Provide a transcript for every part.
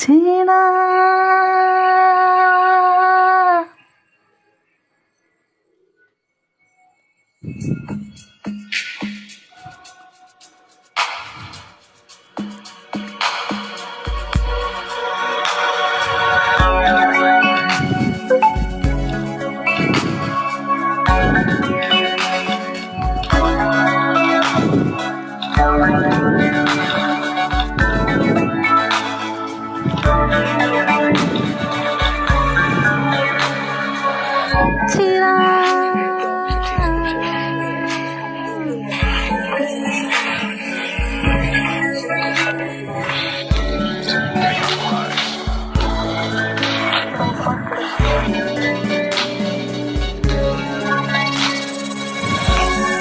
起來。起來。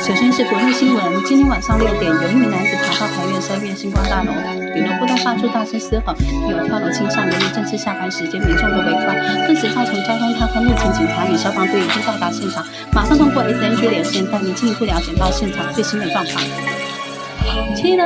首先是国内新闻，今天晚上6点，有一名男子爬到台院三院星光大楼顶楼，不断发出大声嘶吼，有跳楼倾向。由于正是下班时间，民众的围观，顿时造成交通瘫痪。目前警察与消防队已经到达现场，马上通过 SNG 连线带您进一步了解到现场最新的状况。七了，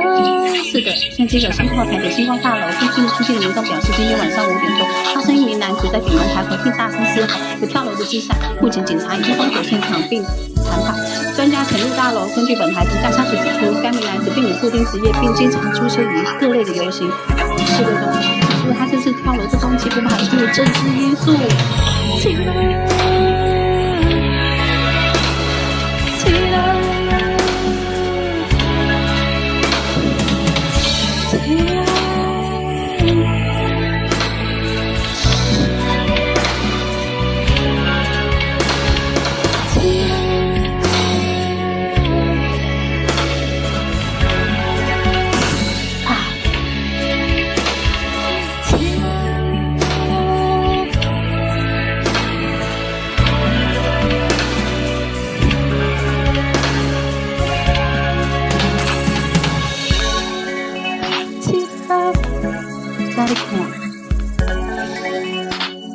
是的，现记者身后台北星光大楼附近附近的民众表示，今天晚上5点多，发生一名男子在顶楼徘徊并大声嘶吼，有跳楼的迹象。目前警察已经封锁现场并谈判。专家潜入大楼，根据本台独家消息指出，该名男子并无固定职业，并经常出现于各类的游行示威中。指出他这次跳楼的动机不排除有政治因素。起来，起來。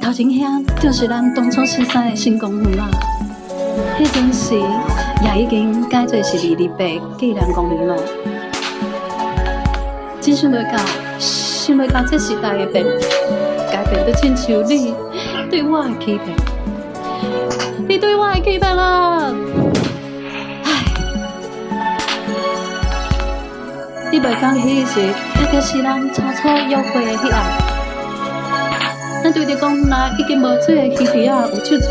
頭前遐就是咱當初熟似的新公園啊！彼陣時也已經改做是228紀念公園咯。真想袂到，想袂到這時代會變，改變得親像你對我的欺騙，你對我的欺騙啊！唉，你袂講彼時，彼就是咱初初約會的彼暗。咱對著講來已經無水的魚池仔有手抓，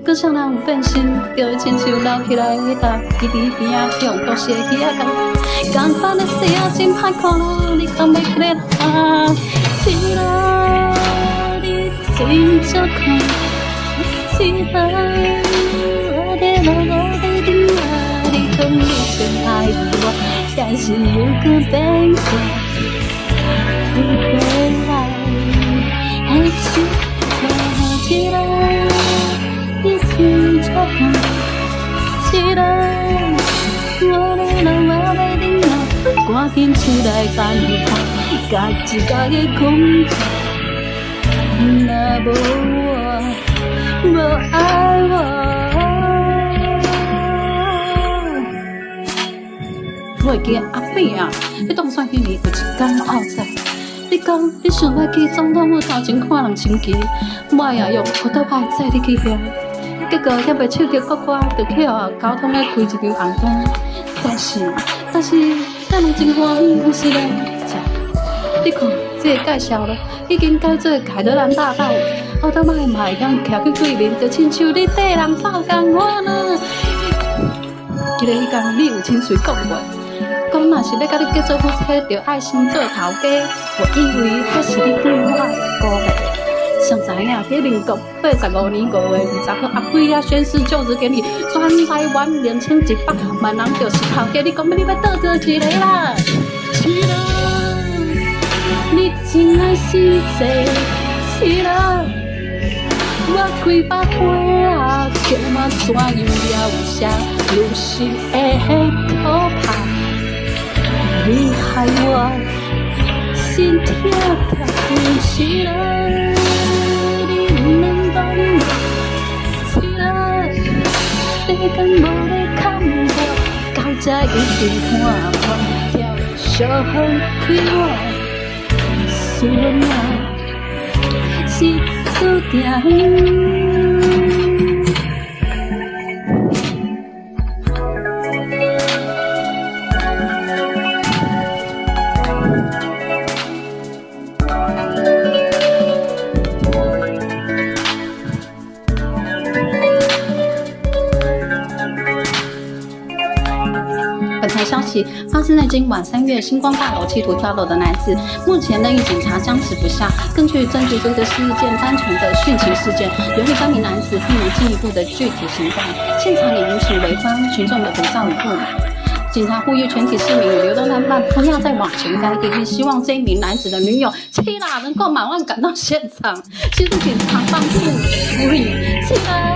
閣啥人有變心，就會親像撈起來彼搭魚池邊仔用毒死的魚仔仝仝款的死啊，真歹看咯，你敢欲起來啊？是啦，你真少看，是啦，我伫路我伫等啊，你講你真愛我，但是又閣變卦，不回來。愛情起來，你真少看，起來，我咧人我咧等啊，趕緊出來辦法，家己家己困。若無我，無愛我。我會記得阿扁啊，你當選彼年有一工漚早。你講你想欲去總統府頭前看人升旗，我也用奧托擺載你去遐，結果猶未唱著國歌，就去予交通咧開一張紅單。但是，但是，咱攏真歡喜，毋是咧？你看這個介紹咯，已經改做凱德蘭大道，奧托擺嘛會當徛去對面，就親像你綴人走仝款啊！記得彼工你有親喙講過。講若是欲佮你結做夫妻，就愛先做頭家。我以為彼是你對我的鼓勵。誰知影佇民國85年5月20號，阿扁啊宣誓就職典禮，全台灣2100萬人就是頭家。你講欲你欲倒做一个啦？是啦，你真愛死坐，是啦，我開百花啊，叫我怎樣了舍，女性的可怕。你害我心痛痛，是啦，你毋免講我，是啦，世間無咧看我，到這已經看破，跳相開我，是是阮命，是注定。本台消息发生在今晚3月，星光大楼企圖跳樓的男子，目前仍與警察僵持不下。根據證據，這個是一件單純的殉情事件，由於該名男子並無進一步的具體行動，現場也引起圍觀群眾的鼓噪與不滿。警察呼籲全體市民與流動攤販不要再往前開，並希望這名男子的女友七拉能夠馬上趕到現場，協助警察幫助處理。七拉。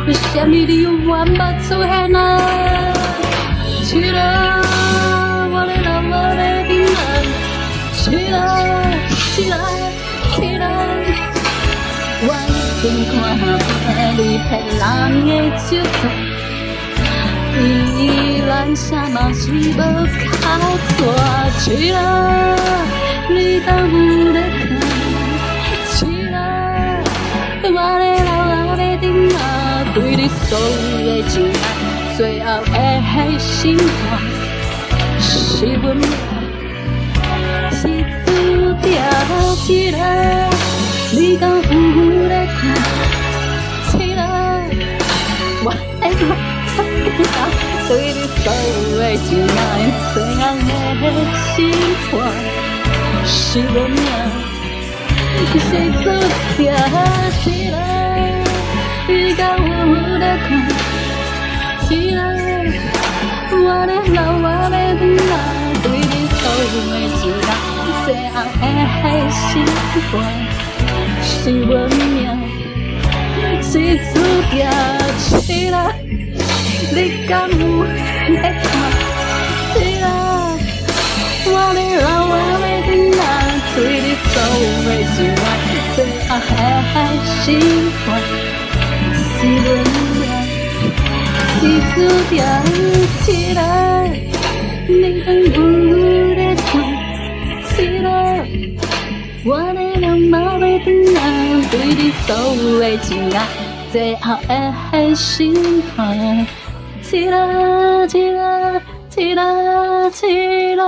為啥物你猶原無出現啊？七啦，我咧老我咧等啊！七啦，七啦，七啦，我已經看破你騙人的手段，對咱啥嘛是無卡紙。七啦，你敢有咧看？七啦，我咧老我咧等啊！對你所有的情愛，最後的審判是阮命，是注定。七啦，你敢有咧看？七啦，我的老對你所有的情愛，最後的審判是阮命，是注定。七啦，你敢有咧看？七啦，我咧老我咧等啊，對你所有的情愛，最後的審判是阮命，是注定。七啦，你敢有咧看？七啦，我咧老我咧等啊，對你所有的情愛，最後的審判是阮命，是注定。七啦，你敢有咧看？七啦，我咧老我咧等啊，對你所有的情愛，最後的審判。七啦，七啦，七啦，七啦。